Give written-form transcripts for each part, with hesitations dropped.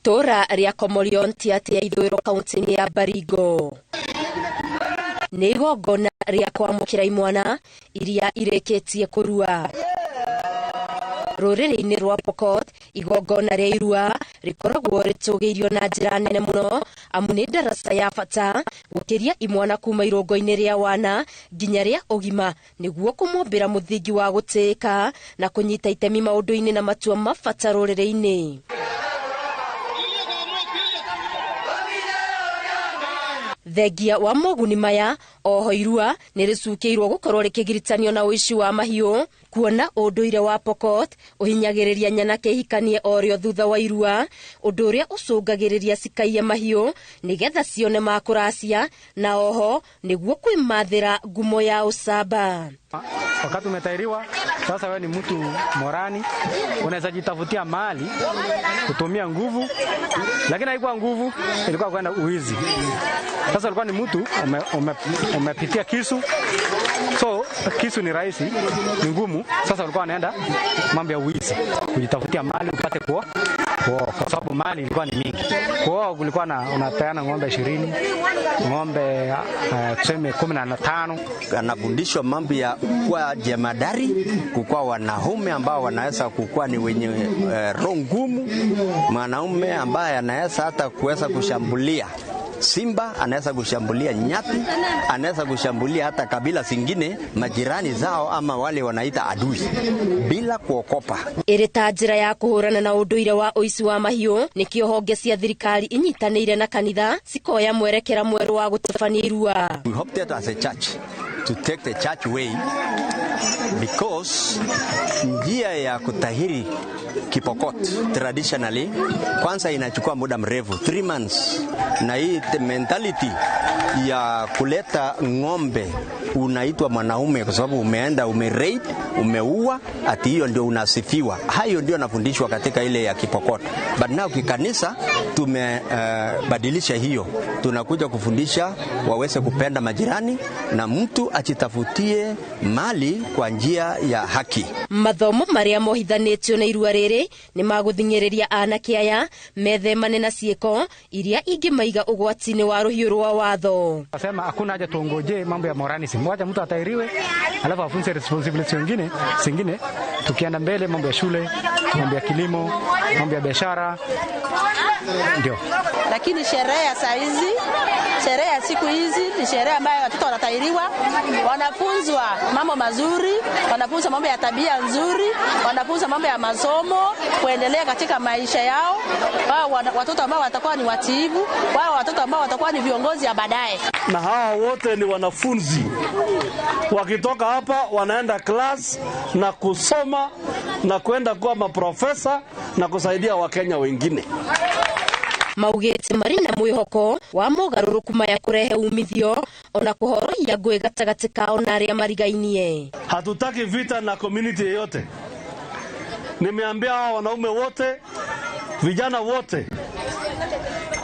Tora rĩa Komorion Tiaty ya ithũĩro kaunti-inĩ ya Baringo. Nĩ igongona rĩa kwamũkĩra imwana iria irĩkĩtie kũrua. Rũrĩrĩ-inĩ rwa Pokot, igongona rĩa irua rĩkoragwo rĩtũgĩirio na njĩra nene mũno, amu nĩ ndaraca ya bata gũkĩria imwana kuma irũngo-inĩ rĩa wana nginya rĩa ũgima, nĩguo kũmombĩra mũthingi wa gũtĩĩka na kũnyita itemi maũndũ-inĩ na matua ma bata rũrĩrĩ-inĩ. Thengia wa moguni maya, oho irua nĩ rĩcukĩirwo gũkorwo rĩkĩgiritanio na ũici wa mahiũ, kuona ũndũire wa Pokot ũhinyagĩrĩria nyanake ihikanie o rĩo thutha wa irua, ũndũ ũrĩa ũcũngagĩrĩria cikaiye mahiũ nĩgetha cione ma kũracia, na oho nĩguo kwĩmathĩra ngumo ya ũcamba. Wakati umetairiwa sasa, wewe ni mtu morani, unaweza jitafutia mali kutumia nguvu, lakini haikuwa nguvu, ilikuwa kwenda uizi. Sasa ulikuwa ni mtu umepitia kisu, so kisu ni rahisi, ni ngumu. Sasa ulikuwa unaenda mambo ya uizi, kujitafutia mali upate kuoa, kwa sababu mali ilikuwa ni mingi. Kuoa kulikuwa na unapeana ng'ombe 20, ng'ombe tuseme 15. Anafundishwa mambo ya kuwa jemadari, kukuwa wanaume ambao wanaweza kukuwa ni wenye roho ngumu, mwanaume ambaye anaweza hata kuweza kushambulia simba, anaweza kushambulia nyati, anaweza kushambulia hata kabila zingine, majirani zao ama wale wanaita adui, bila kuokopa. Ĩrĩ ta njĩra ya kũhũrana na ũndũire wa ũici wa mahiũ, nĩkĩo honge cia thirikari inyitanĩire na kanitha cikoya mwerekera mwerũ wa gũtabania irua. We hope that as a church to take the church way, because njia ya kutahiri Kipokot traditionally kwanza inachukua muda mrefu, 3 months, na hii mentality ya kuleta ng'ombe unaitwa mwanaume kwa sababu umeenda umeraid, umeua, ati hiyo ndio unasifiwa. Hayo ndio nafundishwa katika ile ya Kipokot. But now kikanisa tumebadilisha hiyo, tunakuja kufundisha waweze kupenda majirani na mtu ajitafutie mali kwa njia ya haki. Mathomo maria mohithanĩtio na irua rĩrĩ nĩ magũthing'ĩrĩria anake aya methemane na ciĩko iria ingĩmaiga ũgwati-inĩ wa rũhiũ rwa watho. Nasema hakuna haja tuongoje mambo ya moralism, wacha mtu atairiwe alafu afunze responsibility wengine zingine. Tukienda mbele mambo ya shule, mambo ya kilimo, mambo ya biashara, ndio. Lakini sherehe ya saa hizi, sherehe ya siku hizi ni sherehe ambayo watoto wanatairiwa, wanafunzwa mambo mazuri, wanafunzwa mambo ya tabia nzuri, wanafunzwa mambo ya masomo, kuendelea katika maisha yao. Wao watoto ambao watakuwa ni watiifu, wao watoto ambao watakuwa ni viongozi ya baadaye. Na hawa wote ni wanafunzi. Wakitoka hapa wanaenda class na kusoma na kwenda kuwa maprofesa na kusaidia Wakenya wengine. Maugĩte marĩ na mwĩhoko wa mogarũrũku maya kũrehe umithio ona kũhorohia ngũĩ gatagatĩ kao na arĩa marigainie. Hatutaki vita na community yeyote. Nimeambia hawa wanaume wote, vijana wote,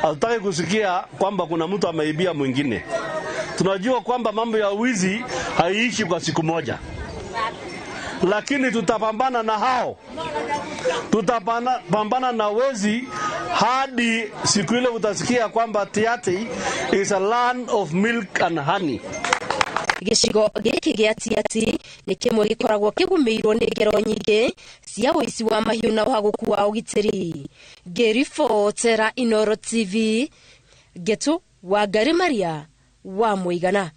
hatutaki kusikia kwamba kuna mtu ameibia mwingine. Tunajua kwamba mambo ya wizi haiishi kwa siku moja, lakini tutapambana na hao. Tutapambana na wezi hadi siku ile utasikia kwamba Tiaty is a land of milk and honey. Gĩcigo gĩkĩ gĩa Tiaty nĩ kĩmwe gĩkoragwo kĩgũmĩirwo nĩ ngero nyingĩ cia ũici wa mahiũ na ũhagũku wa ũgitĩri. Ngĩribotera Inooro TV, Ngetu Wangari Maria wa Mũigana.